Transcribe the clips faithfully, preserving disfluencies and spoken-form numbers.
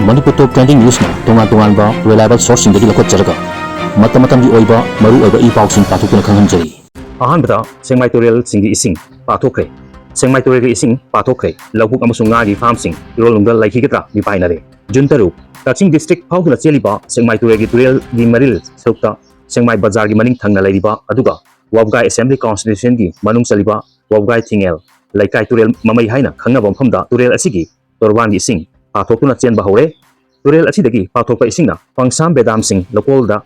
ꯃꯅꯤꯄꯨꯔ ꯇꯣꯞ trending ꯅ꯭ꯌꯨꯁꯅ ꯇꯣꯉꯥꯟ ꯇꯣꯉꯥꯟꯕ reliable ꯁꯣꯔꯁꯁꯤꯡꯗꯒꯤ ꯂꯧꯈꯠꯆꯔꯒ ꯃꯇꯝ ꯃꯇꯝꯒꯤ ꯑꯣꯏꯕ ꯃꯔꯨ ꯑꯣꯏꯕ ꯏ ꯄꯥꯎꯁꯤꯡ ꯄꯥꯊꯣꯛꯇꯨꯅ ꯈꯪꯍꯟꯖꯔꯤ꯫ ꯑꯍꯥꯟꯕꯗ ꯁꯦꯛꯃꯥꯏ ꯇꯨꯔꯦꯜꯁꯤꯡꯒꯤ ꯏꯁꯤꯡ ꯄꯥꯊꯣꯛꯈ꯭ꯔꯦ꯫ ꯁꯦꯛꯃꯥꯏ ꯇꯨꯔꯦꯜꯒꯤ ꯏꯁꯤꯡ ꯄꯥꯊꯣꯛꯈ꯭ꯔꯦ꯫ ꯂꯧꯕꯨꯛ ꯑꯃꯁꯨꯡ ꯉꯥꯒꯤ ꯐꯥꯔꯝꯁꯤꯡ ꯏꯔꯣꯜ ꯅꯨꯡꯗ ꯂꯩꯈꯤꯒꯗ꯭ꯔꯥ ꯃꯤꯄꯥꯏꯅꯔꯦ꯫ ꯖꯨꯟ ꯇꯔꯨꯛ, ꯀꯛꯆꯤꯡ ꯗꯤꯁꯇ꯭ꯔꯤꯛ ꯐꯥꯎꯗꯨꯅ ꯆꯦꯜꯂꯤꯕ ꯁꯦꯛꯃꯥꯏ ꯇꯨꯔꯦꯜꯒꯤ ꯇꯨꯔꯦꯜꯒꯤ ꯃꯔꯤꯜ ꯁꯔꯨꯛꯇ ꯁꯦꯛꯃꯥꯏ ꯕꯖꯥꯔꯒꯤ ꯃꯅꯤꯡ ꯊꯪꯅ ꯂꯩꯔꯤꯕ ꯑꯗꯨꯒ ꯋꯥꯕꯒꯥꯏ ꯑꯦꯁꯦꯝꯕ꯭ꯂꯤ ꯀꯣꯟꯁꯇꯤꯇ꯭ꯌꯨꯁꯟꯒꯤ ꯃꯅꯨꯡ ꯆꯜꯂꯤꯕ ꯋꯥꯕꯒꯥꯏ ꯊꯤꯡꯉꯦꯜ ꯂꯩꯀꯥꯏ ꯇꯨꯔꯦꯜ ꯃꯃꯩ ꯍꯥꯏꯅ ꯈꯪꯅꯕ ꯃꯐꯝꯗ ꯇꯨꯔꯦꯜ ꯑꯁꯤꯒꯤ ꯇꯣꯔꯕꯥꯟꯒꯤ ꯏꯁꯤꯡ ꯄꯥꯊꯣꯛꯇꯨꯅ ꯆꯦꯟꯕ ꯍꯧꯔꯦ꯫ ꯇꯨꯔꯦꯜ ꯑꯁꯤꯗꯒꯤ ꯄꯥꯊꯣꯛꯄ ꯏꯁꯤꯡꯅ ꯄꯪꯁꯥꯝ ꯕꯦꯗꯥꯝꯁꯤꯡ ꯂꯧꯀꯣꯜꯗ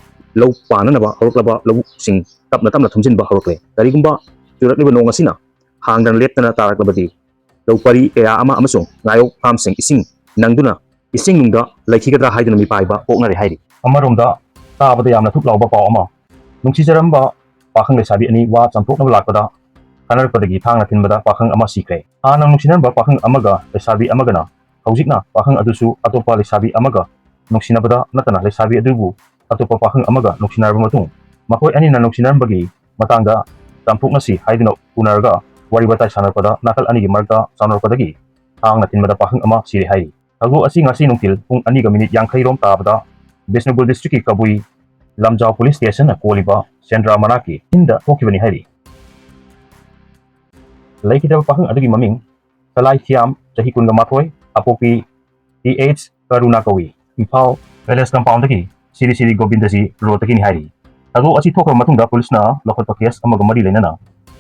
ꯂꯧ ꯄꯥꯅꯅꯕ ꯍꯧꯔꯛꯂꯕ ꯂꯧꯕꯨꯛꯁꯤꯡ ꯇꯞꯅ ꯇꯞꯅ ꯊꯨꯝꯖꯤꯟꯕ ꯍꯧꯔꯛꯂꯦ꯫ ꯀꯔꯤꯒꯨꯝꯕ ꯆꯨꯔꯛꯂꯤꯕ ꯅꯣꯡ ꯑꯁꯤꯅ ꯍꯥꯡꯗꯅ ꯂꯦꯞꯇꯅ ꯇꯥꯔꯛꯂꯕꯗꯤ ꯂꯧ ꯄꯔꯤ ꯀꯌꯥ ꯑꯃ ꯑꯃꯁꯨꯡ ꯉꯥꯌꯣꯛ ꯐꯥꯝꯁꯤꯡ ꯏꯁꯤꯡ ꯅꯪꯗꯨꯅ ꯏꯁꯤꯡ ꯅꯨꯡꯗ ꯂꯩꯈꯤꯒꯗ꯭ꯔꯥ ꯍꯥꯏꯗꯨꯅ ꯃꯤꯄꯥꯏꯕ ꯄꯣꯛꯅꯔꯦ ꯍꯥꯏꯔꯤ꯫ ꯑꯃꯔꯣꯝꯗ ꯇꯥꯕꯗ ꯌꯥꯝꯅ ꯊꯨꯞ ꯂꯥꯎꯕ ꯄꯥꯎ ꯑꯃ, ꯅꯨꯡꯁꯤꯖꯔꯝꯕ ꯄꯥꯈꯪ ꯂꯩꯁꯥꯕꯤ ꯑꯅꯤ ꯋꯥ ꯆꯥꯝꯊꯣꯛꯅꯕ ꯂꯥꯛꯄꯗ ꯀꯥꯟꯅꯔꯛꯄꯗꯒꯤ ꯊꯥꯡꯅ ꯊꯤꯟꯕꯗ ꯄꯥꯈꯪ ꯑꯃ ꯁꯤꯈ꯭ꯔꯦ꯫ ꯍꯥꯟꯅ ꯅꯨꯡꯁꯤꯅꯔꯝꯕ ꯄꯥꯈꯪ ꯑꯃꯒ ꯂꯩꯁꯥꯕꯤ ꯑꯃꯒꯅ ꯍꯧꯖꯤꯛꯅ ꯄꯥꯈꯪ ꯑꯗꯨꯁꯨ ꯑꯇꯣꯞꯄ ꯂꯩꯁꯥꯕꯤ ꯑꯃꯒ ꯅꯨꯡꯁꯤꯅꯕꯗ ꯅꯠꯇꯅ ꯂꯩꯁꯥꯕꯤ ꯑꯗꯨꯕꯨ ꯑꯇꯣꯞꯄ ꯄꯥꯈꯪ ꯑꯃꯒ ꯅꯨꯡꯁꯤꯅꯔꯕ ꯃꯇꯨꯡ ꯃꯈꯣꯏ ꯑꯅꯤꯅ ꯅꯨꯡꯁꯤꯅꯔꯝꯕꯒꯤ ꯃꯇꯥꯡꯗ ꯆꯥꯝꯊꯣꯛꯅꯁꯤ ꯍꯥꯏꯗꯨꯅ ꯎꯅꯔꯒ ꯋꯥꯔꯤ ꯋꯥꯇꯥꯏ ꯁꯥꯟꯅꯔꯛꯄꯗ ꯅꯥꯀꯜ ꯑꯅꯤꯒꯤ ꯃꯔꯛꯇ ꯆꯥꯎꯅꯔꯛꯄꯗꯒꯤ ꯊꯥꯡꯅ ꯊꯤꯟꯕꯗ ꯄꯥꯈꯪ ꯑꯃ ꯁꯤꯔꯦ ꯍꯥꯏꯔꯤ꯫ ꯊꯧꯗꯣꯛ ꯑꯁꯤ ꯉꯁꯤ ꯅꯨꯡꯊꯤꯜ ꯄꯨꯡ ꯑꯅꯤꯒ ꯃꯤꯅꯤꯠ ꯌꯥꯡꯈꯩ ꯔꯣꯝ ꯇꯥꯕꯗ ꯕꯤꯁꯅꯨꯄꯨꯔ ꯗꯤꯁꯇ꯭ꯔꯤꯛꯀꯤ ꯀꯕꯨꯏ ꯂꯝꯖꯥꯎ ꯄꯨꯂꯤꯁ ꯁ꯭ꯇꯦꯁꯟꯅ ꯀꯣꯜꯂꯤꯕ ꯁꯦꯟꯗ꯭ꯔꯥ ꯃꯅꯥꯛꯀꯤ ꯏꯟꯗ ꯊꯣꯛꯈꯤꯕꯅꯤ ꯍꯥꯏꯔꯤ꯫ ꯂꯩꯈꯤꯗꯕ ꯄꯥꯈꯪ ꯑꯗꯨꯒꯤ ꯃꯃꯤꯡ ꯁꯂꯥꯏ ꯊꯤꯌꯥꯝ, ꯆꯍꯤ ꯀꯨꯟꯒ ꯃꯥꯊꯣꯏ, ꯑꯄꯣꯛꯄꯤ ꯇꯤ ꯑꯩꯆ ꯀꯔꯨꯅꯥ ꯀꯧꯏ꯫ ꯏꯝꯐꯥꯜ ꯄꯦꯂꯦꯁ ꯀꯝꯄꯥꯎꯟꯗꯒꯤ ꯁꯤꯔꯤ ꯁꯤꯔꯤ ꯒꯣꯕꯤꯟꯗꯖꯤ ꯔꯣꯗꯇꯒꯤꯅꯤ ꯍꯥꯏꯔꯤ꯫ ꯊꯧꯗꯣꯛ ꯑꯁꯤ ꯊꯣꯛꯈ꯭ꯔꯕ ꯃꯇꯨꯡꯗ ꯄꯨꯂꯤꯁꯅ ꯂꯧꯈꯠꯄ ꯀꯦꯁ ꯑꯃꯒ ꯃꯔꯤ ꯂꯩꯅꯅ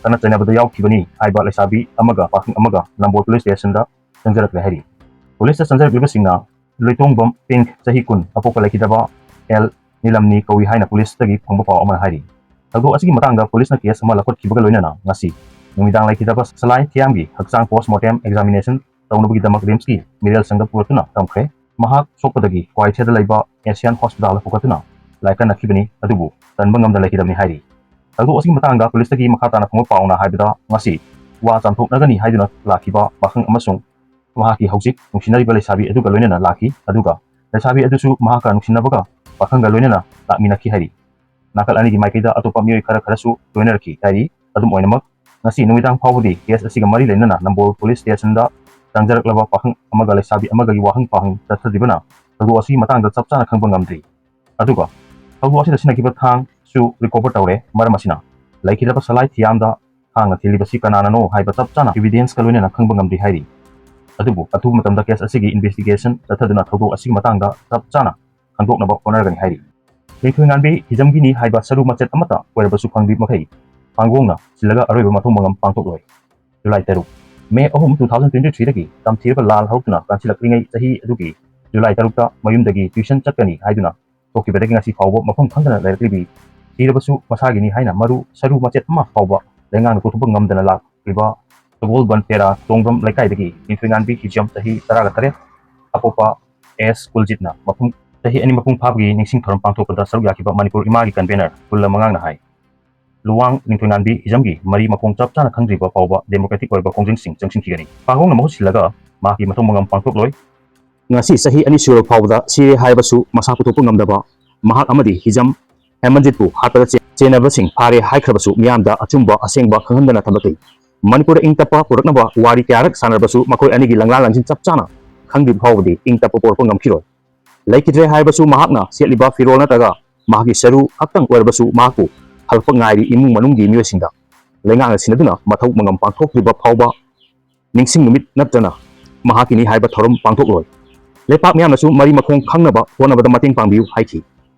ꯈꯠꯅ ꯆꯩꯅꯕꯗ ꯌꯥꯎꯈꯤꯕꯅꯤ ꯍꯥꯏꯕ ꯂꯩꯁꯥꯕꯤ ꯑꯃꯒ ꯄꯥꯈꯪ ꯑꯃꯒ ꯅꯝꯕꯣꯜ ꯄꯨꯂꯤꯁ ꯁ꯭ꯇꯦꯁꯟꯗ ꯆꯪꯖꯔꯛꯂꯦ ꯍꯥꯏꯔꯤ꯫ ꯄꯨꯂꯤꯁꯇ ꯆꯪꯖꯔꯛꯂꯤꯕꯁꯤꯡꯅ ꯂꯣꯏꯇꯣꯡꯕꯝ ꯄꯤꯡ, ꯆꯍꯤ ꯀꯨꯟ, ꯑꯄꯣꯛꯄ ꯂꯩꯈꯤꯗꯕ ꯑꯦꯜ ꯅꯤꯂꯝꯅꯤ ꯀꯧꯏ ꯍꯥꯏꯅ ꯄꯨꯂꯤꯁꯇꯒꯤ ꯐꯪꯕ ꯄꯥꯎ ꯑꯃꯅ ꯍꯥꯏꯔꯤ꯫ ꯊꯧꯗꯣꯛ ꯑꯁꯤꯒꯤ ꯃꯇꯥꯡꯗ ꯄꯨꯂꯤꯁꯅ ꯀꯦꯁ ꯑꯃ ꯂꯧꯈꯠꯈꯤꯕꯒ ꯂꯣꯏꯅꯅ ꯉꯁꯤ ꯅꯨꯃꯤꯗꯥꯡ ꯂꯩꯈꯤꯗꯕ ꯁꯂꯥꯏ ꯊꯤꯌꯥꯝꯒꯤ ꯍꯛꯆꯥꯡ ꯄꯣꯁꯃꯣꯔꯇꯦꯝ ꯑꯦꯛꯖꯥꯃꯤꯅꯦꯁꯟ ꯇꯧꯅꯕꯒꯤꯗꯃꯛ ꯔꯤꯝꯁꯀꯤ ꯃꯤꯔꯦꯜ ꯁꯪꯗ ꯄꯨꯔꯛꯇꯨꯅ ꯊꯝꯈ꯭ꯔꯦ꯫ ꯃꯍꯥꯛ ꯁꯣꯛꯄꯗꯒꯤ ꯀ꯭ꯋꯥꯏꯊꯦꯗ ꯂꯩꯕ ꯑꯦꯁꯤꯌꯥꯟ ꯍꯣꯁꯄꯤꯇꯥꯜꯗ ꯄꯨꯈꯠꯇꯨꯅ ꯂꯥꯏꯀꯠꯅꯈꯤꯕꯅꯤ, ꯑꯗꯨꯕꯨ ꯀꯟꯕ ꯉꯝꯗ ꯂꯩꯈꯤꯗꯕꯅꯤ ꯍꯥꯏꯔꯤ꯫ ꯊꯧꯗꯣꯛ ꯑꯁꯤꯒꯤ ꯃꯇꯥꯡꯗ ꯄꯨꯂꯤꯁꯇꯒꯤ ꯃꯈꯥ ꯇꯥꯅ ꯐꯪꯕ ꯄꯥꯎꯅ ꯍꯥꯏꯕꯗ, ꯉꯁꯤ ꯋꯥ ꯆꯥꯝꯊꯣꯛꯅꯒꯅꯤ ꯍꯥꯏꯗꯨꯅ ꯂꯥꯛꯈꯤꯕ ꯄꯥꯈꯪ ꯑꯃꯁꯨꯡ ꯃꯍꯥꯛꯀꯤ ꯍꯧꯖꯤꯛ ꯅꯨꯡꯁꯤꯅꯔꯤꯕ ꯂꯩꯁꯥꯕꯤ ꯑꯗꯨꯒ ꯂꯣꯏꯅꯅ ꯂꯥꯛꯈꯤ, ꯑꯗꯨꯒ ꯂꯩꯁꯥꯕꯤ ꯑꯗꯨꯁꯨ ꯃꯍꯥꯛꯀ ꯅꯨꯡꯁꯤꯅꯕꯒ ꯄꯥꯈꯪꯒ ꯂꯣꯏꯅꯅ ꯂꯥꯛꯃꯤꯟꯅꯈꯤ ꯍꯥꯏꯔꯤ꯫ ꯅꯥꯀꯜ ꯑꯅꯤꯒꯤ ꯃꯥꯏꯀꯩꯗ ꯑꯇꯣꯞꯄ ꯃꯤꯑꯣꯏ ꯈꯔ ꯈꯔꯁꯨ ꯂꯣꯏꯅꯔꯛꯈꯤ ꯍꯥꯏꯔꯤ꯫ ꯑꯗꯨꯝ ꯑꯣꯏꯅꯃꯛ, ꯉꯁꯤ ꯅꯨꯃꯤꯗꯥꯡ ꯐꯥꯎꯕꯗꯤ ꯀꯦꯁ ꯑꯁꯤꯒ ꯃꯔꯤ ꯂꯩꯅꯅ ꯅꯝꯕꯣꯜ ꯄꯨꯂꯤꯁ ꯁ꯭ꯇꯦꯁꯟꯗ ꯇꯥꯡꯖꯔꯛꯂꯕ ꯄꯥꯈꯪ ꯑꯃꯒ ꯂꯩꯁꯥꯕꯤ ꯑꯃꯒꯒꯤ ꯋꯥꯍꯪ ꯄꯥꯎꯍꯪ ꯆꯠꯊꯗ꯭ꯔꯤꯕꯅ ꯊꯧꯗꯣꯛ ꯑꯁꯤꯒꯤ ꯃꯇꯥꯡꯗ ꯆꯞ ꯆꯥꯅ ꯈꯪꯕ ꯉꯝꯗ꯭ꯔꯤ꯫ ꯑꯗꯨꯒ ꯊꯧꯗꯣꯛ ꯑꯁꯤꯗ ꯁꯤꯖꯤꯟꯅꯈꯤꯕ ꯊꯥꯡꯁꯨ ꯔꯤꯀꯣꯚꯔ ꯇꯧꯔꯦ꯫ ꯃꯔꯝ ꯑꯁꯤꯅ ꯂꯩꯈꯤꯗ꯭ꯔꯕ ꯁꯂꯥꯏ ꯊꯤꯌꯥꯝꯗ ꯊꯥꯡꯅ ꯊꯤꯜꯂꯤꯕꯁꯤ ꯀꯅꯥꯅꯅꯣ ꯍꯥꯏꯕ ꯆꯞ ꯆꯥꯅ ꯏꯚꯤꯗꯦꯟꯁꯀ ꯂꯣꯏꯅꯅ ꯈꯪꯕ ꯉꯝꯗ꯭ꯔꯤ ꯍꯥꯏꯔꯤ꯫ ꯑꯗꯨꯕꯨ ꯑꯊꯨꯕ ꯃꯇꯝꯗ ꯀꯦꯁ ꯑꯁꯤꯒꯤ ꯏꯟꯚꯦꯁꯇꯤꯒꯦꯁꯟ ꯆꯠꯊꯗꯨꯅ ꯊꯧꯗꯣꯛ ꯑꯁꯤꯒꯤ ꯃꯇꯥꯡꯗ ꯆꯞ ꯆꯥꯅ ꯈꯪꯗꯣꯛꯅꯕ ꯍꯣꯠꯅꯔꯒꯅꯤ ꯍꯥꯏꯔꯤ꯫ ꯂꯤꯡꯊꯣꯏꯉꯥꯟꯕꯤ ꯍꯤꯖꯝꯒꯤꯅꯤ ꯍꯥꯏꯕ ꯁꯔꯨ ꯃꯆꯦꯠ ꯑꯃꯠꯇ ꯑꯣꯏꯔꯕꯁꯨ ꯐꯪꯗ꯭ꯔꯤ ꯃꯈꯩ ꯄꯥꯡꯒꯣꯡꯅ ꯁꯤꯜꯂꯒ ꯑꯔꯣꯏꯕ ꯃꯊꯧ ꯃꯉꯝ ꯄꯥꯡꯊꯣꯛꯂꯣꯏ꯫ ꯖꯨꯂꯥꯏ ꯇꯔꯨꯛ, ꯃꯦ ꯑꯍꯨꯝ, two thousand twenty three ꯗꯒꯤ ꯇꯝꯊꯤꯔꯕ ꯂꯥꯜ ꯍꯧꯔꯛꯇꯨꯅ ꯀꯟꯁꯤꯜꯂꯛꯂꯤꯉꯩ ꯆꯍꯤ ꯑꯗꯨꯒꯤ ꯖꯨꯂꯥꯏ ꯇꯔꯨꯛꯇ ꯃꯌꯨꯝꯗꯒꯤ ꯇ꯭ꯌꯨꯁꯟ ꯆꯠꯀꯅꯤ ꯍꯥꯏꯗꯨꯅ ꯊꯣꯛꯈꯤꯕꯗꯒꯤ ꯉꯁꯤ ꯐꯥꯎꯕ ꯃꯐꯝ ꯈꯪꯗꯅ ꯂꯩꯔꯛꯂꯤꯕꯤ ꯊꯤꯔꯕꯁꯨ ꯃꯁꯥꯒꯤꯅꯤ ꯍꯥꯏꯅ ꯃꯔꯨ ꯁꯔꯨ ꯃꯆꯦꯠ ꯑꯃ ꯐꯥꯎꯕ ꯂꯩꯉꯥꯛꯅ ꯄꯨꯊꯣꯛꯄ ꯉꯝꯗꯅ ꯂꯥꯛꯂꯤꯕ ꯁꯒꯣꯜꯕꯟ ꯇꯦꯔꯥ ꯇꯣꯡꯕ꯭ꯔꯝ ꯂꯩꯀꯥꯏꯗꯒꯤ ꯂꯤꯡꯊꯣꯏꯉꯥꯟꯕꯤ ꯍꯤꯖꯝ ꯆꯍꯤ ꯇꯔꯥꯒ ꯇꯔꯦꯠ, ꯑꯄꯣꯛꯄ ꯑꯦꯁ ꯀꯨꯜꯖꯤꯠꯅ ꯃꯐꯝ ꯆꯍꯤ ꯑꯅꯤ ꯃꯄꯨꯡ ꯐꯥꯕꯒꯤ ꯅꯤꯡꯁꯤꯡ ꯊꯧꯔꯝ ꯄꯥꯡꯊꯣꯛꯄꯗ ꯁꯔꯨꯛ ꯌꯥꯈꯤꯕ ꯃꯅꯤꯄꯨꯔ ꯏꯃꯥꯒꯤ ꯀꯟꯚꯦꯅꯔ ꯀꯨꯜꯂ ꯃꯉꯥꯡꯅ ꯍꯥꯏ꯫ ꯂꯨꯋꯥꯡ ꯂꯤꯡꯊꯣꯏꯉꯥꯟꯕꯤ ꯍꯤꯖꯝꯒꯤ ꯃꯔꯤ ꯃꯈꯣꯡ ꯆꯞ ꯆꯥꯅ ꯈꯪꯗ꯭ꯔꯤꯕ ꯐꯥꯎꯕ ꯗꯦꯃꯣꯀ꯭ꯔꯦꯇꯤꯛ ꯑꯣꯏꯕ ꯈꯣꯡꯖꯪꯁꯤꯡ ꯆꯪꯁꯤꯟꯈꯤꯒꯅꯤ꯫ ꯄꯥꯡꯒꯣꯡꯅ ꯃꯍꯨꯠ ꯁꯤꯜꯂꯒ ꯃꯍꯥꯛꯀꯤ ꯃꯊꯧ ꯃꯉꯝ ꯄꯥꯡꯊꯣꯛꯂꯣꯏ꯫ ꯉꯁꯤ ꯆꯍꯤ ꯑꯅꯤ ꯁꯨꯔꯕ ꯐꯥꯎꯕꯗ ꯁꯤꯔꯦ ꯍꯥꯏꯔꯕꯁꯨ ꯃꯁꯥ ꯄꯨꯊꯣꯛꯄ ꯉꯝꯗꯕ ꯃꯍꯥꯛ ꯑꯃꯗꯤ ꯍꯤꯖꯝ ꯍꯦꯃꯟꯖꯤꯠꯄꯨ ꯍꯥꯠꯄꯗ ꯆꯦ-, ꯆꯦꯟꯅꯕꯁꯤꯡ ꯐꯥꯔꯦ ꯍꯥꯏꯈ꯭ꯔꯕꯁꯨ ꯃꯤꯌꯥꯝꯗ ꯑꯆꯨꯝꯕ ꯑꯁꯦꯡꯕ ꯈꯪꯍꯟꯗꯅ ꯊꯝꯂꯛꯂꯤ꯫ ꯃꯅꯤꯄꯨꯔꯗ ꯏꯪ ꯇꯞꯄ ꯄꯨꯔꯛꯅꯕ ꯋꯥꯔꯤ ꯀꯌꯥꯔꯛ ꯁꯥꯟꯅꯔꯕꯁꯨ ꯃꯈꯣꯏ ꯑꯅꯤꯒꯤ ꯂꯪꯂꯥ ꯂꯪꯁꯤꯟ ꯆꯞ ꯆꯥꯅ ꯈꯪꯗ꯭ꯔꯤꯕ ꯐꯥꯎꯕꯗꯤ ꯏꯪ ꯇꯞꯄ ꯄꯨꯔꯛꯄ ꯉꯝꯈꯤꯔꯣꯏ꯫ ꯂꯩꯈꯤꯗ꯭ꯔꯦ ꯍꯥꯏꯔꯕꯁꯨ ꯃꯍꯥꯛꯅ ꯁꯦꯠꯂꯤꯕ ꯐꯤꯔꯣꯜ ꯅꯠꯇ꯭ꯔꯒ ꯃꯍꯥꯛꯀꯤ ꯁꯔꯨ ꯈꯛꯇꯪ ꯑꯣꯏꯔꯕꯁꯨ ꯃꯍꯥꯛꯄꯨ ꯍꯜꯂꯛꯄ ꯉꯥꯏꯔꯤ ꯏꯃꯨꯡ ꯃꯅꯨꯡꯒꯤ ꯃꯤꯑꯣꯏꯁꯤꯡꯗ ꯂꯩꯉꯥꯛꯅ ꯁꯤꯟꯅꯗꯨꯅ ꯃꯊꯧ ꯃꯉꯝ ꯄꯥꯡꯊꯣꯛꯇ꯭ꯔꯤꯕ ꯐꯥꯎꯕ ꯅꯤꯡꯁꯤꯡ ꯅꯨꯃꯤꯠ ꯅꯠꯇꯅ ꯃꯍꯥꯛꯀꯤꯅꯤ ꯍꯥꯏꯕ ꯊꯧꯔꯝ ꯄꯥꯡꯊꯣꯛꯂꯣꯏ꯫ ꯂꯩꯄꯥꯛ ꯃꯤꯌꯥꯝꯅꯁꯨ ꯃꯔꯤ ꯃꯈꯣꯡ ꯈꯪꯅꯕ ꯍꯣꯠꯅꯕꯗ ꯃꯇꯦꯡ ꯄꯥꯡꯕꯤꯌꯨ ꯍꯥꯏꯈꯤ꯫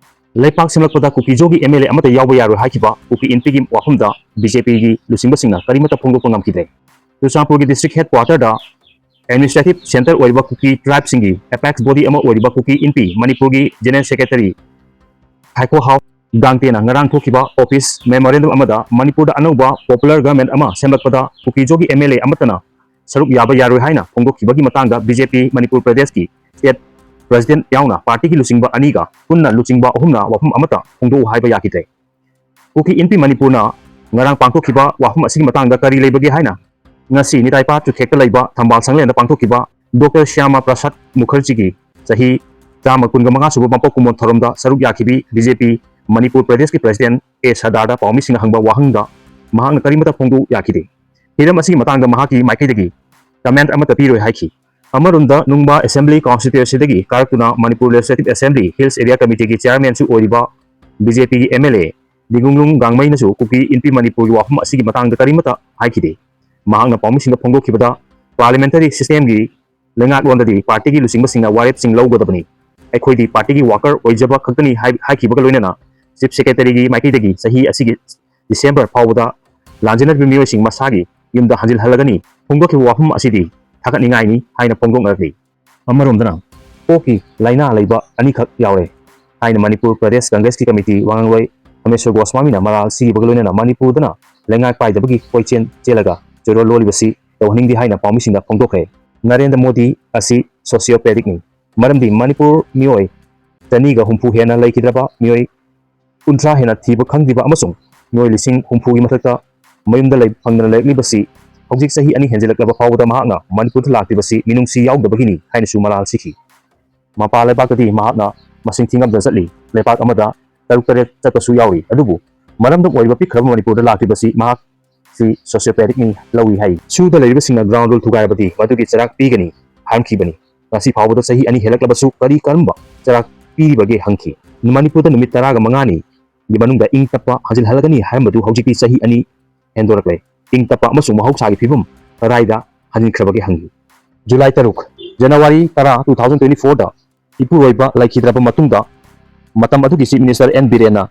ꯂꯩꯄꯥꯛ ꯁꯦꯝꯂꯛꯄꯗ ꯀꯨꯀꯤꯖꯣꯒꯤ ꯑꯦꯝ ꯑꯦꯜ ꯑꯦ ꯑꯃꯠꯇ ꯌꯥꯎꯕ ꯌꯥꯔꯣꯏ ꯍꯥꯏꯈꯤꯕ ꯀꯨꯀꯤ ꯏꯟꯄꯤꯒꯤ ꯋꯥꯐꯝꯗ ꯕꯤ ꯖꯦ ꯄꯤꯒꯤ ꯂꯨꯆꯤꯡꯕꯁꯤꯡꯅ ꯀꯔꯤꯃꯠꯇ ꯐꯣꯡꯗꯣꯛꯄ ꯉꯝꯈꯤꯗ꯭ꯔꯦ꯫ ꯆꯨꯔꯆꯥꯟꯄꯨꯔꯒꯤ ꯗꯤꯁꯇ꯭ꯔꯤꯛ ꯍꯦꯗ ꯀ꯭ꯋꯥꯇꯔꯗ ꯑꯦꯗꯃꯤꯅꯤꯁꯇ꯭ꯔꯦꯇꯤꯚ ꯁꯦꯟꯇꯔ ꯑꯣꯏꯔꯤꯕ ꯀꯨꯀꯤ ꯇ꯭ꯔꯥꯏꯕꯁꯤꯡꯒꯤ ꯑꯦꯄꯦꯛꯁ ꯕꯣꯗꯤ ꯑꯃ ꯑꯣꯏꯔꯤꯕ ꯀꯨꯀꯤ ꯏꯟꯄꯤ ꯃꯅꯤꯄꯨꯔꯒꯤ ꯖꯦꯅꯔꯦꯜ ꯁꯦꯀ꯭ꯔꯦꯇꯔꯤ ꯈꯥꯏꯈꯣ ꯍꯥꯎ ꯒꯥꯡꯇꯦꯅ ꯉꯔꯥꯡ ꯊꯣꯛꯈꯤꯕ ꯑꯣꯐꯤꯁ ꯃꯦꯃꯣꯔꯦꯟꯗꯝ ꯑꯃꯗ ꯃꯅꯤꯄꯨꯔꯗ ꯑꯅꯧꯕ ꯄꯣꯄꯨꯂꯔ ꯒꯚꯔꯟꯃꯦꯟꯠ ꯑꯃ ꯁꯦꯝꯂꯛꯄꯗ ꯀꯨꯀꯤꯖꯣꯒꯤ ꯑꯦꯝ ꯑꯦꯜ ꯑꯦ ꯑꯃꯠꯇꯅ ꯁꯔꯨꯛ ꯌꯥꯕ ꯌꯥꯔꯣꯏ ꯍꯥꯏꯅ ꯐꯣꯡꯗꯣꯛꯈꯤꯕꯒꯤ ꯃꯇꯥꯡꯗ ꯕꯤ ꯖꯦ ꯄꯤ ꯃꯅꯤꯄꯨꯔ ꯄ꯭ꯔꯗꯦꯁꯀꯤ ꯁ꯭ꯇꯦꯠ ꯄ꯭ꯔꯁꯤꯗꯦꯟꯠ ꯌꯥꯎꯅ ꯄꯥꯔꯇꯤꯒꯤ ꯂꯨꯆꯤꯡꯕ ꯑꯅꯤꯒ ꯄꯨꯟꯅ ꯂꯨꯆꯤꯡꯕ ꯑꯍꯨꯝꯅ ꯋꯥꯐꯝ ꯑꯃꯠꯇ ꯐꯣꯡꯗꯣꯛꯎ ꯍꯥꯏꯕ ꯌꯥꯈꯤꯗ꯭ꯔꯦ꯫ ꯀꯨꯀꯤ ꯏꯟꯄꯤ ꯃꯅꯤꯄꯨꯔꯅ ꯉꯔꯥꯡ ꯄꯥꯡꯊꯣꯛꯈꯤꯕ ꯋꯥꯐꯝ ꯑꯁꯤꯒꯤ ꯃꯇꯥꯡꯗ ꯀꯔꯤ ꯂꯩꯕꯒꯦ ꯍꯥꯏꯅ ꯉꯁꯤ ꯅꯤꯇꯥꯏꯄꯥ ꯆꯨꯊꯦꯛꯇ ꯂꯩꯕ ꯊꯝꯕꯥꯜ ꯁꯪꯂꯦꯟꯗ ꯄꯥꯡꯊꯣꯛꯈꯤꯕ ꯗꯣꯛꯇꯔ ꯁ꯭ꯌꯥꯃꯥ ꯄ꯭ꯔꯁꯥꯗ ꯃꯨꯈꯔꯖꯤꯒꯤ ꯆꯍꯤ ꯆꯥꯝꯃ ꯀꯨꯟꯒ ꯃꯉꯥ ꯁꯨꯕ ꯃꯄꯣꯛ ꯀꯨꯝꯑꯣꯟ ꯊꯧꯔꯝꯗ ꯁꯔꯨꯛ ꯌꯥꯈꯤꯕꯤ ꯕꯤ ꯖꯦ ꯄꯤ ꯃꯅꯤꯄꯨꯔ ꯄ꯭ꯔꯗꯦꯁꯀꯤ ꯄ꯭ꯔꯁꯤꯗꯦꯟꯠ ꯑꯦ ꯁꯔꯗꯥꯔꯗ ꯄꯥꯎꯃꯤꯁꯤꯡꯅ ꯍꯪꯕ ꯋꯥꯍꯪꯗ ꯃꯍꯥꯛꯅ ꯀꯔꯤꯃꯠꯇ ꯐꯣꯡꯗꯣꯛ ꯌꯥꯈꯤꯗꯦ꯫ ꯍꯤꯔꯝ ꯑꯁꯤꯒꯤ ꯃꯇꯥꯡꯗ ꯃꯍꯥꯛꯀꯤ ꯃꯥꯏꯀꯩꯗꯒꯤ ꯀꯃꯦꯟꯠ ꯑꯃꯠꯇ ꯄꯤꯔꯣꯏ ꯍꯥꯏꯈꯤ꯫ ꯑꯃꯔꯣꯝꯗ ꯅꯨꯡꯕꯥ ꯑꯦꯁꯦꯝꯕ꯭ꯂꯤ ꯀꯣꯟꯁꯇꯤꯇ꯭ꯌꯨꯑꯦꯟꯁꯤꯗꯒꯤ ꯀꯥꯔꯛꯇꯨꯅ Manipur legislative assembly hills area ꯀꯃꯤꯇꯤꯒꯤ ꯆꯤꯌꯥꯔꯃꯦꯟꯁꯨ ꯑꯣꯏꯔꯤꯕ ꯕꯤ ꯖꯦ ꯄꯤꯒꯤ ꯑꯦꯝ ꯑꯦꯜ ꯑꯦ ꯗꯤꯒꯨꯡꯂꯨꯡ ꯒꯥꯡꯃꯩꯅꯁꯨ ꯀꯨꯀꯤ ꯏꯟꯄꯤ ꯃꯅꯤꯄꯨꯔꯒꯤ ꯋꯥꯐꯝ ꯑꯁꯤꯒꯤ ꯃꯇꯥꯡꯗ ꯀꯔꯤꯃꯠꯇ ꯍꯥꯏꯈꯤꯗꯦ꯫ ꯃꯍꯥꯛꯅ ꯄꯥꯎꯃꯤꯁꯤꯡꯗ ꯐꯣꯡꯗꯣꯛꯈꯤꯕꯗ, ꯄꯥꯔꯂꯤꯌꯥꯃꯦꯟꯇꯔꯤ ꯁꯤꯁꯇꯦꯝꯒꯤ ꯂꯩꯉꯥꯛꯂꯣꯟꯗꯗꯤ ꯄꯥꯔꯇꯤꯒꯤ ꯂꯨꯆꯤꯡꯕꯁꯤꯡꯅ ꯋꯥꯔꯦꯞꯁꯤꯡ ꯂꯧꯒꯗꯕꯅꯤ꯫ ꯑꯩꯈꯣꯏꯗꯤ ꯄꯥꯔꯇꯤꯒꯤ ꯋꯥꯀꯔ ꯑꯣꯏꯖꯕ ꯈꯛꯇꯅꯤ ꯍꯥꯏ-, ꯍꯥꯏꯈꯤꯕꯒ ꯂꯣꯏꯅꯅ ꯆꯤꯐ ꯁꯦꯀ꯭ꯔꯦꯇꯔꯤꯒꯤ ꯃꯥꯏꯀꯩꯗꯒꯤ ꯆꯍꯤ ꯑꯁꯤꯒꯤ ꯗꯤꯁꯦꯝꯕꯔ ꯐꯥꯎꯕꯗ ꯂꯥꯟꯖꯦꯟꯅꯔꯤꯕ ꯃꯤꯑꯣꯏꯁꯤꯡ ꯃꯁꯥꯒꯤ ꯌꯨꯝꯗ ꯍꯟꯖꯤꯜꯍꯜꯂꯒꯅꯤ꯫ ꯐꯣꯡꯗꯣꯛꯈꯤꯕ ꯋꯥꯐꯝ ꯑꯁꯤꯗꯤ ꯊꯥꯒꯠꯅꯤꯡꯉꯥꯏꯅꯤ ꯍꯥꯏꯅ ꯐꯣꯡꯗꯣꯛꯅꯔꯛꯂꯤ꯫ ꯑꯃꯔꯣꯝꯗꯅ, ꯀꯣꯛꯀꯤ ꯂꯥꯏꯅꯥ ꯂꯩꯕ ꯑꯅꯤꯈꯛ ꯌꯥꯎꯔꯦ ꯍꯥꯏꯅ ꯃꯅꯤꯄꯨꯔ ꯄ꯭ꯔꯗꯦꯁ ꯀꯪꯒ꯭ꯔꯦꯁꯀꯤ ꯀꯃꯤꯇꯤ ꯋꯥꯉꯥꯡꯂꯣꯏ ꯔꯥꯃꯦꯁ꯭ꯋꯔ ꯒꯣꯁ꯭ꯋꯥꯃꯤꯅ ꯃꯔꯥꯜ ꯁꯤꯈꯤꯕꯒ ꯂꯣꯏꯅꯅ ꯃꯅꯤꯄꯨꯔꯗꯅ ꯂꯩꯉꯥꯛ ꯄꯥꯏꯗꯕꯒꯤ ꯀꯣꯏꯆꯦꯟ ꯆꯦꯜꯂꯒ ꯆꯣꯏꯔꯣꯜ ꯂꯣꯜꯂꯤꯕꯁꯤ ꯇꯧꯍꯟꯅꯤꯡꯗꯦ ꯍꯥꯏꯅ ꯄꯥꯎꯃꯤꯁꯤꯡꯗ ꯐꯣꯡꯗꯣꯛꯈ꯭ꯔꯦ꯫ ꯅꯔꯦꯟꯗ꯭ꯔ ꯃꯣꯗꯤ ꯑꯁꯤ ꯁꯣꯁꯤꯌꯣꯄꯦꯊꯤꯛꯅꯤ, ꯃꯔꯝꯗꯤ ꯃꯅꯤꯄꯨꯔ ꯃꯤꯑꯣꯏ ꯆꯅꯤꯒ ꯍꯨꯝꯐꯨ ꯍꯦꯟꯅ ꯂꯩꯈꯤꯗ꯭ꯔꯕ ꯃꯤꯑꯣꯏ ꯀꯨꯟꯊ꯭ꯔꯥ ꯍꯦꯟꯅ ꯊꯤꯕ ꯈꯪꯗ꯭ꯔꯤꯕ ꯑꯃꯁꯨꯡ ꯃꯤꯑꯣꯏ ꯂꯤꯁꯤꯡ ꯍꯨꯝꯐꯨꯒꯤ ꯃꯊꯛꯇ ꯃꯌꯨꯝꯗ ꯂꯩꯕ ꯐꯪꯗꯅ ꯂꯩꯔꯛꯂꯤꯕꯁꯤ ꯍꯧꯖꯤꯛ ꯆꯍꯤ ꯑꯅꯤ ꯍꯦꯟꯖꯤꯜꯂꯛꯂꯕ ꯐꯥꯎꯕꯗ ꯃꯍꯥꯛꯅ ꯃꯅꯤꯄꯨꯔꯗ ꯂꯥꯛꯇ꯭ꯔꯤꯕꯁꯤ ꯃꯤꯅꯨꯡꯁꯤ ꯌꯥꯎꯗꯕꯒꯤꯅꯤ ꯍꯥꯏꯅꯁꯨ ꯃꯔꯥꯜ ꯁꯤꯈꯤ꯫ ꯃꯄꯥꯟ ꯂꯩꯕꯥꯛꯇꯗꯤ ꯃꯍꯥꯛꯅ ꯃꯁꯤꯡ ꯊꯤꯉꯝꯗ ꯆꯠꯂꯤ, ꯂꯩꯕꯥꯛ ꯑꯃꯗ ꯇꯔꯨꯛ ꯇꯔꯦꯠ ꯆꯠꯄꯁꯨ ꯌꯥꯎꯔꯤ꯫ ꯑꯗꯨꯕꯨ ꯃꯔꯝꯗꯝ ꯑꯣꯏꯔꯤꯕ ꯄꯤꯛꯈ꯭ꯔꯕ ꯃꯅꯤꯄꯨꯔꯗ ꯂꯥꯛꯇ꯭ꯔꯤꯕꯁꯤ ꯃꯍꯥꯛ ꯁꯤ ꯁꯣꯁꯤꯌꯣꯄꯦꯊꯤꯛꯅꯤ ꯂꯧꯏ ꯍꯥꯏ꯫ ꯁꯨꯗ ꯂꯩꯔꯤꯕꯁꯤꯡꯅ ꯒ꯭ꯔꯥꯎꯟ ꯔꯨꯜ ꯊꯨꯒꯥꯏꯔꯕꯗꯤ ꯃꯗꯨꯒꯤ ꯆꯩꯔꯥꯛ ꯄꯤꯒꯅꯤ ꯍꯥꯏꯔꯝꯈꯤꯕꯅꯤ꯫ ꯉꯁꯤ ꯐꯥꯎꯕꯗ ꯆꯍꯤ ꯑꯅꯤ ꯍꯦꯜꯂꯛꯂꯕꯁꯨ ꯀꯔꯤ ꯀꯔꯝꯕ ꯆꯩꯔꯥꯛ ꯄꯤꯔꯤꯕꯒꯦ ꯍꯪꯈꯤ꯫ ꯃꯅꯤꯄꯨꯔꯗ ꯅꯨꯃꯤꯠ ꯇꯔꯥꯒ ꯃꯉꯥꯅꯤꯒꯤ ꯃꯅꯨꯡꯗ ꯏꯪ ꯇꯞꯄ ꯍꯟꯖꯤꯜꯍꯜꯂꯒꯅꯤ ꯍꯥꯏꯔꯝꯕꯗꯨ ꯍꯧꯖꯤꯛꯇꯤ ꯆꯍꯤ ꯑꯅꯤ ꯍꯦꯟꯗꯣꯔꯛꯂꯦ꯫ ꯏꯪ ꯇꯞꯄ ꯑꯃꯁꯨꯡ ꯃꯍꯧꯁꯥꯒꯤ ꯐꯤꯕꯝ ꯀꯗꯥꯏꯗ ꯍꯟꯈ꯭ꯔꯕꯒꯦ ꯍꯪꯈꯤ꯫ ꯖꯨꯂꯥꯏ ꯇꯔꯨꯛ, ꯖꯅꯋꯥꯔꯤ ꯇꯔꯥ, two thousand twenty fourꯗ ꯏꯄꯨꯔꯣꯏꯕ ꯂꯩꯈꯤꯗ꯭ꯔꯕ ꯃꯇꯨꯡꯗ ꯃꯇꯝ ꯑꯗꯨꯒꯤ ꯆꯤꯐ ꯃꯤꯅꯤꯁꯇꯔ ꯑꯦꯟ ꯕꯤꯔꯦꯟꯅ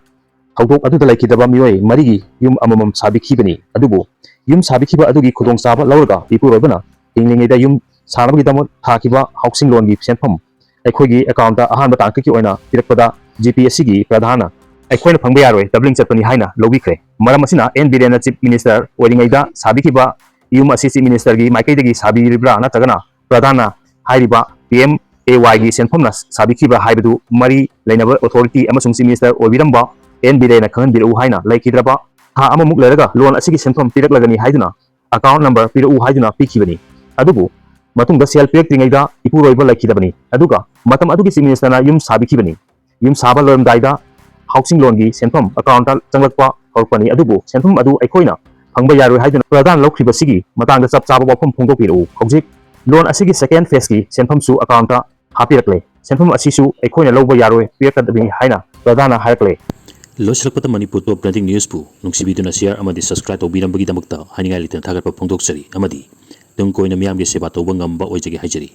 ꯊꯧꯗꯣꯛ ꯑꯗꯨꯗ ꯂꯩꯈꯤꯗꯕ ꯃꯤꯑꯣꯏ ꯃꯔꯤꯒꯤ ꯌꯨꯝ ꯑꯃꯃꯝ ꯁꯥꯕꯤꯈꯤꯕꯅꯤ꯫ ꯑꯗꯨꯕꯨ ꯌꯨꯝ ꯁꯥꯕꯤꯈꯤꯕ ꯑꯗꯨꯒꯤ ꯈꯨꯗꯣꯡꯆꯥꯕ ꯂꯧꯔꯒ ꯏꯄꯨꯔꯣꯏꯕꯅ ꯍꯤꯡꯂꯤꯉꯩꯗ ꯌꯨꯝ ꯁꯥꯅꯕꯒꯤꯗꯃꯛ ꯊꯥꯈꯤꯕ ꯍꯥꯎꯁꯤꯡ ꯂꯣꯟꯒꯤ ꯁꯦꯟꯐꯝ ꯑꯩꯈꯣꯏꯒꯤ ꯑꯦꯀꯥꯎꯟꯇ ꯑꯍꯥꯟꯕ ꯇꯥꯡꯀꯛꯀꯤ ꯑꯣꯏꯅ ꯄꯤꯔꯛꯄꯗ ꯖꯤ ꯄꯤ ꯑꯦꯁ ꯁꯤꯒꯤ ꯄ꯭ꯔꯙꯥꯟꯅ ꯑꯩꯈꯣꯏꯅ ꯐꯪꯕ ꯌꯥꯔꯣꯏ, ꯗꯕ꯭ꯂꯤꯡ ꯆꯠꯄꯅꯤ ꯍꯥꯏꯅ ꯂꯧꯕꯤꯈ꯭ꯔꯦ꯫ ꯃꯔꯝ ꯑꯁꯤꯅ ꯑꯦꯟ ꯕꯤꯔꯦꯟꯅ ꯆꯤꯐ ꯃꯤꯅꯤꯁꯇꯔ ꯑꯣꯏꯔꯤꯉꯩꯗ ꯁꯥꯕꯤꯈꯤꯕ ꯌꯨꯝ ꯑꯁꯤ ꯆꯤꯐ ꯃꯤꯅꯤꯁꯇꯔꯒꯤ ꯃꯥꯏꯀꯩꯗꯒꯤ ꯁꯥꯕꯤꯔꯤꯕ꯭ꯔꯥ ꯅꯠꯇ꯭ꯔꯒꯅ ꯄ꯭ꯔꯙꯥꯟꯅ ꯍꯥꯏꯔꯤꯕ ꯄꯤ ꯑꯦꯝ ꯑꯦ ꯋꯥꯏꯒꯤ ꯁꯦꯟꯐꯝꯅ ꯁꯥꯕꯤꯈꯤꯕ꯭ꯔꯥ ꯍꯥꯏꯕꯗꯨ ꯃꯔꯤ ꯂꯩꯅꯕ ꯑꯣꯊꯣꯔꯤꯇꯤ ꯑꯃꯁꯨꯡ ꯆꯤꯐ ꯃꯤꯅꯤꯁꯇꯔ ꯑꯣꯏꯕꯤꯔꯝꯕ ꯑꯦꯟ ꯕꯤꯔꯦꯟꯅ ꯈꯪꯍꯟꯕꯤꯔꯛꯎ ꯍꯥꯏꯅ ꯂꯩꯈꯤꯗ꯭ꯔꯕ ꯊꯥ ꯑꯃꯃꯨꯛ ꯂꯩꯔꯒ ꯂꯣꯟ ꯑꯁꯤꯒꯤ ꯁꯦꯟꯐꯝ ꯄꯤꯔꯛꯂꯒꯅꯤ ꯍꯥꯏꯗꯨꯅ ꯑꯦꯀꯥꯎꯟ ꯅꯝꯕꯔ ꯄꯤꯔꯛꯎ ꯍꯥꯏꯗꯨꯅ ꯄꯤꯈꯤꯕꯅꯤ꯫ ꯑꯗꯨꯕꯨ ꯃꯇꯨꯡꯗ ꯁꯦꯜ ꯄꯤꯔꯛꯇ꯭ꯔꯤꯉꯩꯗ ꯏꯄꯨꯔꯣꯏꯕ ꯂꯩꯈꯤꯗꯕꯅꯤ꯫ ꯑꯗꯨꯒ ꯃꯇꯝ ꯑꯗꯨꯒꯤ ꯆꯤꯐ ꯃꯤꯅꯤꯁꯇꯔꯅ ꯌꯨꯝ ꯁꯥꯕꯤꯈꯤꯕꯅꯤ꯫ ꯌꯨꯝ ꯁꯥꯕ ꯂꯣꯏꯔꯝꯗꯥꯏꯗ ꯍꯥꯎꯁꯤꯡ ꯂꯣꯟꯒꯤ ꯁꯦꯟꯐꯝ ꯑꯦꯀꯥꯎꯟꯇ ꯆꯪꯂꯛꯄ ꯍꯧꯔꯛꯄꯅꯤ꯫ ꯑꯗꯨꯕꯨ ꯁꯦꯟꯐꯝ ꯑꯗꯨ ꯑꯩꯈꯣꯏꯅ ꯐꯪꯕ ꯌꯥꯔꯣꯏ ꯍꯥꯏꯗꯨꯅ ꯄ꯭ꯔꯙꯥꯟ ꯂꯧꯈ꯭ꯔꯤꯕꯁꯤꯒꯤ ꯃꯇꯥꯡꯗ ꯆꯞ ꯆꯥꯕ ꯋꯥꯐꯝ ꯐꯣꯡꯗꯣꯛꯄꯤꯔꯛꯎ꯫ ꯍꯧꯖꯤꯛ loan ꯑꯁꯤꯒꯤ second phaseꯀꯤ ꯁꯦꯟꯐꯝꯁꯨ accountꯇ ꯍꯥꯞꯄꯤꯔꯛꯂꯦ꯫ ꯁꯦꯟꯐꯝ ꯑꯁꯤꯁꯨ ꯑꯩꯈꯣꯏꯅ ꯂꯧꯕ ꯌꯥꯔꯣꯏ, ꯄꯤꯔꯛꯀꯗꯕꯅꯤ ꯍꯥꯏꯅ ꯄ꯭ꯔꯙꯥꯟꯅ ꯍꯥꯏꯔꯛꯂꯦ꯫ ꯂꯣꯏꯁꯤꯜꯂꯛꯄꯗ ꯃꯅꯤꯄꯨꯔ Top Trending Newsꯄꯨ ꯅꯨꯡꯁꯤꯕꯤꯗꯨꯅ share ꯑꯃꯗꯤ subscribe ꯇꯧꯕꯤꯔꯝꯕꯒꯤꯗꯃꯛꯇ ꯍꯥꯏꯅꯤꯡꯉꯥꯏ ꯂꯩꯇꯅ ꯊꯥꯒꯠꯄ ꯐꯣꯡꯗꯣꯛꯆꯔꯤ ꯑꯃꯗꯤ ꯇꯨꯡ ꯀꯣꯏꯅ ꯃꯤꯌꯥꯝꯒꯤ ꯁꯦꯕꯥ ꯇꯧꯕ ꯉꯝꯕ ꯑꯣꯏꯖꯒꯦ ꯍꯥꯏꯖꯔꯤ꯫